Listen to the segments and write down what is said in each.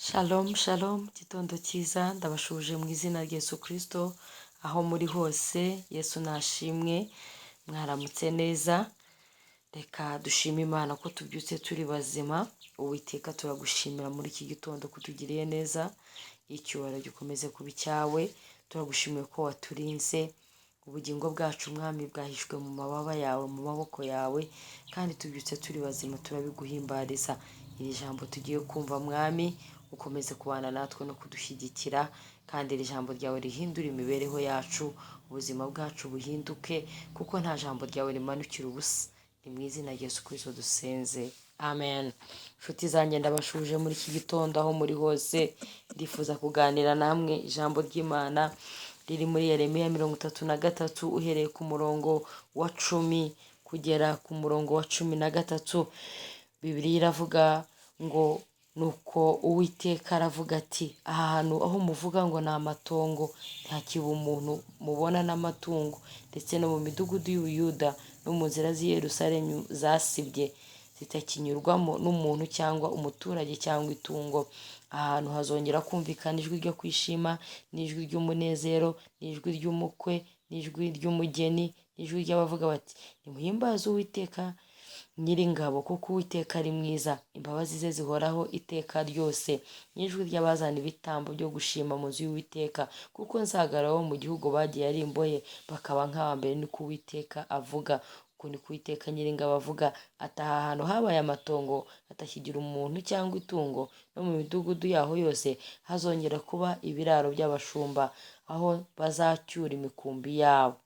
Shalom shalom, gitondo cyiza, ndabashuje mu izina rya Yesu Kristo, aho muri hose. Yesu nashimwe. Mwaramutse neza. Reka dushime Imana ko tubyutse turi bazima. Uwiteka, turagushimira muri iki gitondo ko utugiriye neza. Icyubahiro gikomeze kuba icyawe. Turagushimiye ko waturinze ubugingo bwacu. Mwami, bwahishwe mu mababa yawe, mu maboko yawe, kandi tubyutse turi bazima, turabiguhimbariza. Iri jambo tugiye kumva, Mwami, ukomeze kubana natwe no kudushyigikira, kandi iri jambo ryawe rihindure imibereho yacu, ubuzima bwacu buhinduke, kuko nta jambo ryawe rimanukira ubusa. Ni mu izina rya Yesu Kristo dusenze, amen. Inshuti zanjye, ndabashuje muri iki gitondo aho muri hose. Ndifuza kuganira namwe ijambo ry'Imana riri muri Yeremiya 33, uhereye ku murongo wa 10 kugera ku murongo wa 13. Bibiliya iravuga ngo: "Nuko Uwiteka aravuga ati: 'Aha hantu aho muvuga ngo ni amatongo, ntakiba umuntu mubona n'amatungo, ndetse no mu midugudu y'Ubuyuda no mu nzira z'i Yerusalemu zasibye, zitakinyurwamo n'umuntu cyangwa umuturage cyangwa itungo, ahantu hazongera kumvikana ijwi ryo kwishima n'ijwi ry'umunezero n'ijwi ry'umukwe n'ijwi ry'umugeni n'ijwi ry'abavuga bati: "Nimuhimbaze Uwiteka Nyiringabo, kuko Uwiteka ari mwiza, imbabazi ze zihoraho iteka ryose," n'ijwi ry'abazana ibitambo byo gushima mu nzu y'Uwiteka, kuko nzagarura abo mu gihugu bagiye ari imbohe, bakaba nk'aba mbere, niko Uwiteka avuga." Uku niko Uwiteka Nyiringabo avuga ati: "Aha hantu habaye amatongo, hatakigira umuntu cyangwa itungo, no mu midugudu yaho yose hazongera kuba ibiraro by'abashumba, aho bazacyura imikumbi yabo."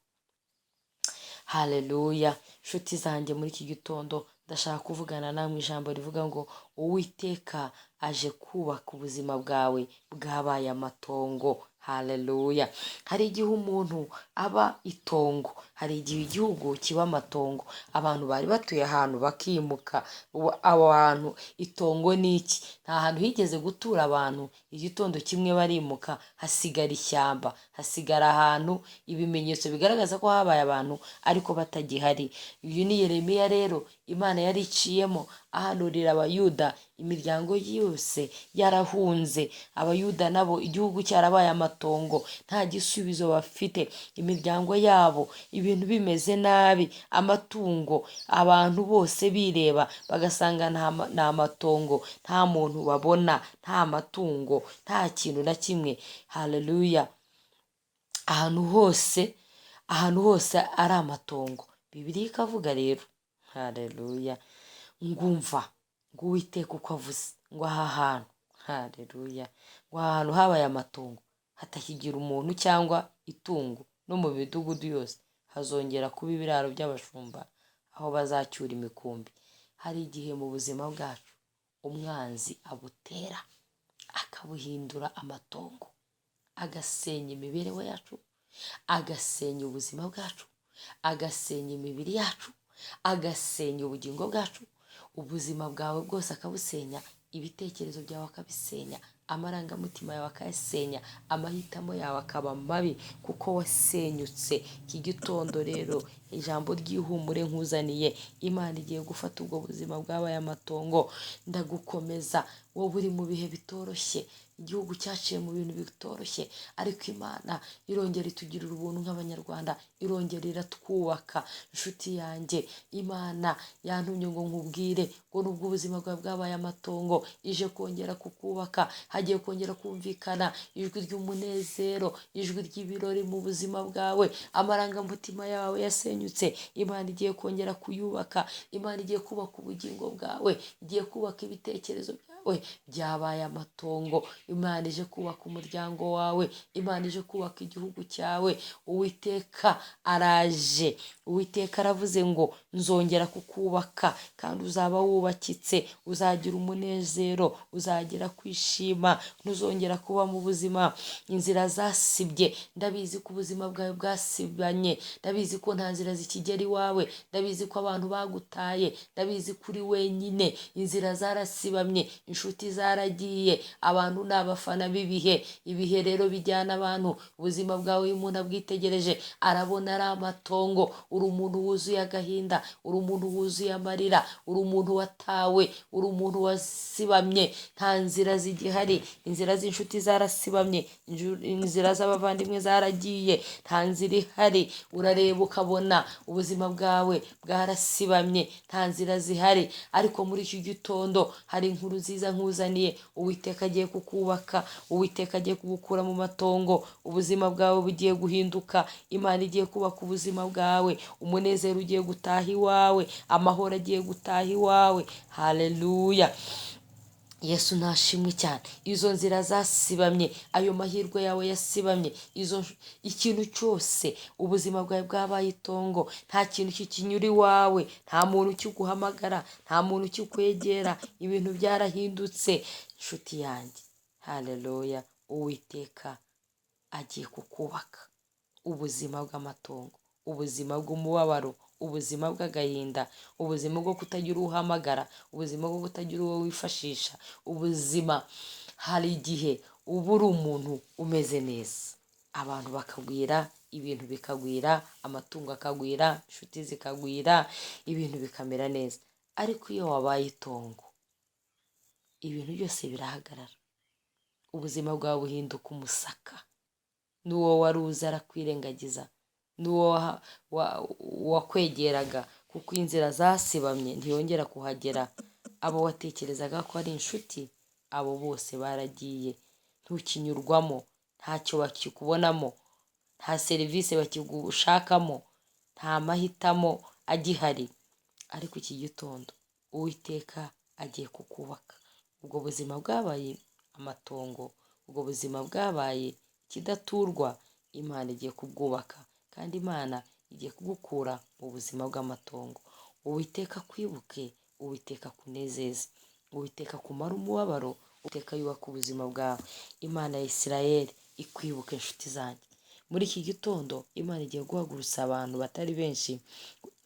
Haleluya! Nshuti zanjye, muri iki gitondo ndashaka kuvugana namwe ijambo rivuga ngo Uwiteka aje kubaka ubuzima bwawe bwabaye amatongo. Haleluya! Hari igihe umuntu aba itongo, hari igihe igihugu kiba amatongo, abantu bari batuye ahantu bakimuka. Ubu abo hantu itongo ni iki? Nta hantu higeze gutura abantu, igitondo kimwe barimuka, hasigara ishyamba, hasigara ahantu ibimenyetso bigaragaza ko habaye abantu ariko batagihari. Uyu ni Yeremiya rero, Imana yari iciyemo ahanurira Abayuda, imiryango yose yarahunze, Abayuda nabo igihugu cyarabaye amatongo, nta gisubizo bafite, imiryango yabo ibintu bimeze nabi, amatungo, abantu bose bireba bagasanga ni amatongo, nta muntu babona, nta matungo, nta kintu na kimwe. Haleluya! Ahantu hose, ahantu hose ari amatongo. Bibiliya ikavuga rero, haleluya, ngumva ngo Uwiteka uko avuze ngo aha hantu, haleluya, ngo aha hantu habaye amatongo, hatakigira umuntu cyangwa itungo, no mu midugudu yose hazongera kuba ibiraro by'abashumba, aho bazacyura imikumbi. Hari igihe mu buzima bwacu umwanzi abutera akabuhindura amatongo, agasenya imibereho yacu, agasenya ubuzima bwacu, agasenya imibiri yacu, agasenya ubugingo bwacu, ubuzima bwawe bwose akabusenya, ibitekerezo byawe akabisenya, amarangamutima yawe akayasenya, amahitamo yawe akaba mabi kuko wasenyutse. Iki gitondo rero ijambo ry'ihumure nkuzaniye: Imana igiye gufata ubwo buzima bwabaye amatongo. Ndagukomeza wowe uri mu bihe bitoroshye, igihugu cyaciye mu bintu bitoroshye, ariko Imana irongera itugirira ubuntu nk'Abanyarwanda, irongera iratwubaka. Inshuti yanjye, Imana yantumye ngo nkubwire ngo nubwo ubuzima bwawe bwabaye amatongo, ije kongera kukubaka. Hagiye kongera kumvikana ijwi ry'umunezero, ijwi ry'ibirori mu buzima bwawe. Amarangamutima yawe yasenyutse, Imana igiye kongera kuyubaka. Imana igiye kubaka ubugingo bwawe, igiye kubaka ibitekerezo byawe byabaye amatongo. Imana ije kubaka umuryango wawe, Imana ije kubaka igihugu cyawe. Uwiteka araje. Uwiteka aravuze ngo: "Nzongera kukubaka kandi uzaba wubakitse, uzagira umunezero, uzagira kwishima, ntuzongera kuba mu buzima inzira zasibye." Ndabizi ko ubuzima bwawe bwasibanye, ndabizi ko nta nzira nzira zikigera iwawe. Ndabizi ko abantu bagutaye, ndabizi ko uri wenyine, inzira zarasibamye, inshuti zaragiye, abantu ni abafana b'ibihe. Ibihe rero bijyana abantu. Ubuzima bwawe iyo umuntu abwitegereje arabona ari amatongo. Uri umuntu wuzuye agahinda, uri umuntu wuzuye amarira, uri umuntu watawe, uri umuntu wasibamye, nta nzira zigihari. Inzira z'inshuti zarasibamye, inzira z'abavandimwe zaragiye, nta nzira ihari. Urareba ukabona ubuzima bwawe bwarasibamye, nta nzira zihari. Ariko muri iki gitondo hari inkuru nziza nkuzaniye. Uwiteka agiye kukubaka, Uwiteka agiye kugukura mu matongo, ubuzima bwawe bugiye guhinduka. Imana igiye kubaka ubuzima bwawe, umunezero ugiye gutaha iwawe, amahoro agiye gutaha iwawe. Haleluya, Yesu ntashimwe cyane. Izo nzira zasibamye, ayo mahirwe yawe yasibamye, izo ikintu cyose, ubuzima bwawe bwabaye itongo, nta kintu kikinyura iwawe, nta muntu ukiguhamagara, nta muntu ukikwegera, ibintu byarahindutse. Inshuti yanjye, haleluya, Uwiteka agiye kukubaka. Ubuzima bw'amatongo, ubuzima bw'umubabaro, ubuzima bw'agahinda, ubuzima bwo kutagira uwo uhamagara, ubuzima bwo kutagira uwo wifashisha, ubuzima hari igihe uba uri umuntu umeze neza, abantu bakagwira, ibintu bikagwira, amatungo akagwira, inshuti zikagwira, ibintu bikamera neza. Ariko iyo wabaye itongo, ibintu byose birahagarara, ubuzima bwawe buhinduka umusaka, n'uwo wari uzi arakwirengagiza, n'uwo wakwegeraga, kuko inzira zasibamye ntiyongera kuhagera. Abo watekerezaga ko ari inshuti, abo bose baragiye, ntukinyurwamo, ntacyo bakikubonamo, nta serivisi bakigushakamo, nta mahitamo agihari. Ariko iki gitondo Uwiteka agiye kukubaka. Ubwo buzima bwabaye amatongo, ubwo buzima bwabaye ikidaturwa, Imana igiye kubwubaka, kandi Imana igiye kugukura mu buzima bw'amatongo. Uwiteka akwibuke, Uwiteka akunezeze, Uwiteka akumare umubabaro, Uwiteka yubake ubuzima bwawe. Imana ya Isirayeli ikwibuke, inshuti zanjye. Muri iki gitondo Imana igiye guhagurutsa abantu batari benshi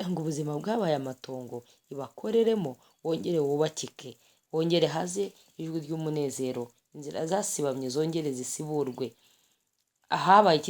ngo ubuzima bwabaye amatongo ibakoreremo, wongere wubakike, wongere haze ijwi ry'umunezero, inzira zasibamye zongere zisiburwe. Ahabaye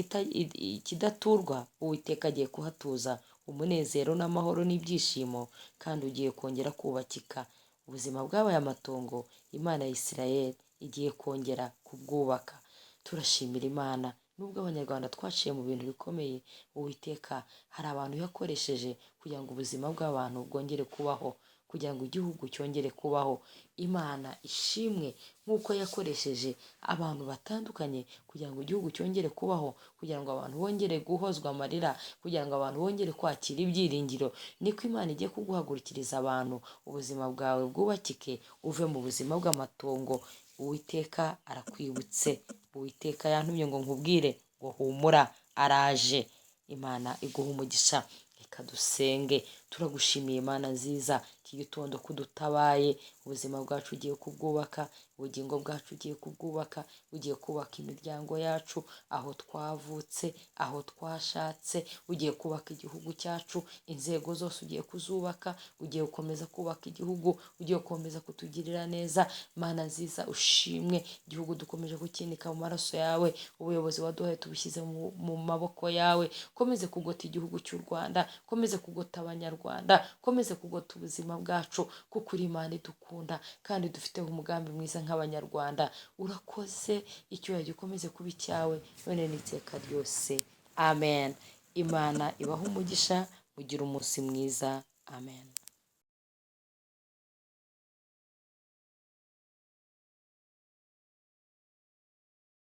ikidaturwa, Uwiteka agiye kuhatuza umunezero n'amahoro n'ibyishimo, kandi ugiye kongera kubakika. Ubuzima bwabaye amatongo, Imana ya Isirayeli igiye kongera kubwubaka. Turashimira Imana. Nubwo Abanyarwanda twaciye mu bintu bikomeye, Uwiteka hari abantu yakoresheje kugira ngo ubuzima bw'abantu bwongere kubaho, kugira ngo igihugu cyongere kubaho. Imana ishimwe nk'uko yakoresheje abantu batandukanye kugira ngo igihugu cyongere kubaho, kugira ngo abantu bongere guhozwa amarira, kugira ngo abantu bongere kwakira ibyiringiro. Niko Imana igiye kuguhagurukiriza abantu, ubuzima bwawe bwubakike, uve mu buzima bw'amatongo. Uwiteka arakwibutse, Uwiteka yantumye ngo nkubwire ngo humura, araje. Imana iguha umugisha. Reka dusenge. Turagushimiye Imana nziza, iki gitondo kudutabaye, ubuzima bwacu ugiye kubwubaka, ubugingo bwacu ugiye kubwubaka, ugiye kubaka imiryango yacu, aho twavutse, aho twashatse, ugiye kubaka igihugu cyacu, inzego zose ugiye kuzubaka, ugiye gukomeza kubaka igihugu, ugiye gukomeza kutugirira neza. Mana nziza ushimwe, igihugu dukomeje kukinika mu maraso yawe, ubuyobozi waduhaye tubushyize mu maboko yawe. Komeze kugota igihugu cy'u Rwanda, komeze kugota Abanyarwanda, komeze kugota ubuzima bwacu, kuko uri Imana idukunda kandi dufiteho umugambi mwiza nk'Abanyarwanda. Urakoze, icyubahiro gikomeze kuba icyawe none n'iteka ryose. Amen. Imana ibahe umugisha, mugire umunsi mwiza. Amen.